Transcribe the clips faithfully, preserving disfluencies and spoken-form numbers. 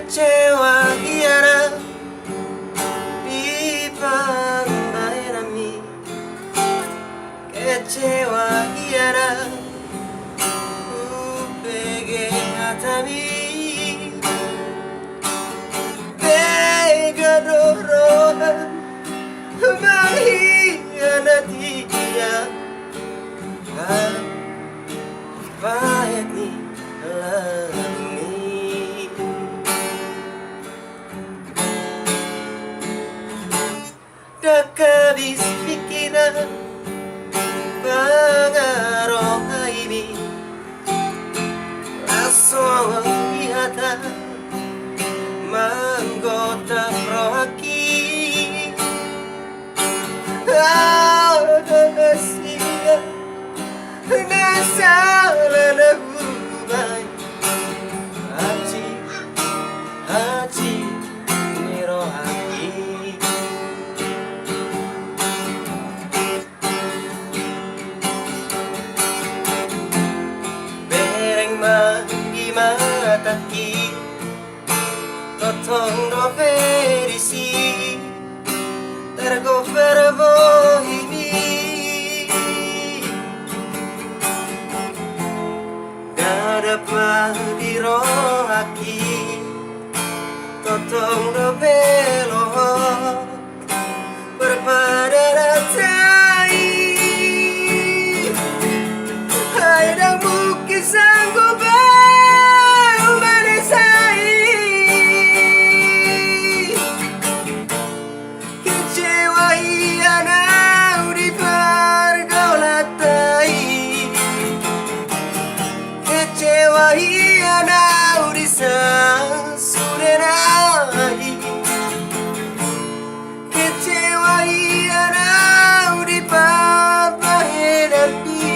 Kecewa hian au di pambahenanmi. Kecewa hian au umbege hatami. Tega do roham manghianati au. Bahen ni lami. Ndang habis pikiran pangarohaimi. Las songon ni hata manggotap rohangki. Asia, na sala na hubahen. Aji, aji ni rohangki. Bereng ma di matangki. Tongtong dope disi targobar bohimi. Dadap ma di rohangki. Tongtong dope lohot. Berpada datai. Hai, ndang mungkin sanggup au manesai. Kecewa hian au di pargaulanta i. Kecewa hian au di sasudena i. Kecewa hian au di pambahenanmi.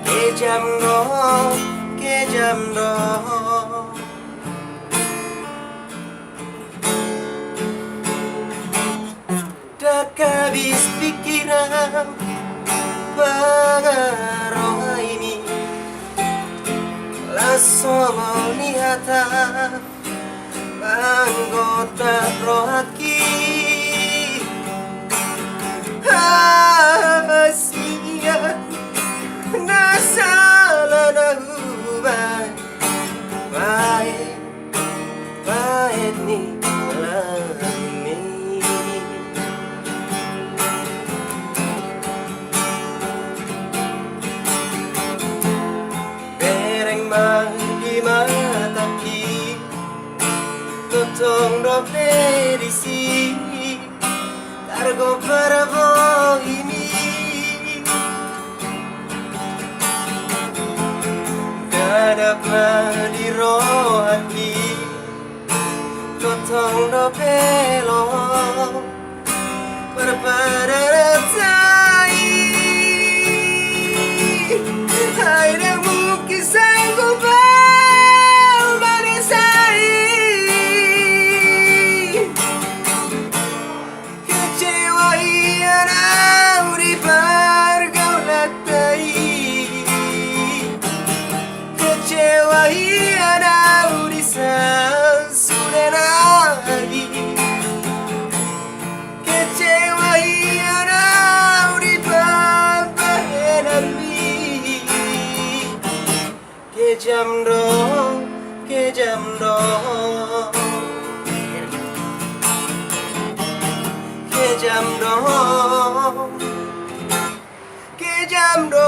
Kejam do, kejam do. Ndang habis pikiran pangarohaimi. Las songon ni hata manggotap rohangki. Asia, na sala na hubahen. Bahen, bahen ni lami. Bereng ma di matangki. Tongtong dope disi targobar bohimi. Dadap ma di rohangki. Tongtong dope lohot. Berpada datai. Hai, ndang mungkin sanggup au manesai. Kecewa hian au di pargaulanta i. Kecewa hian au di sasudena i. Kecewa hian au di pambahenanmi. Kejam do, kejam do. Kejam do. Kejam do.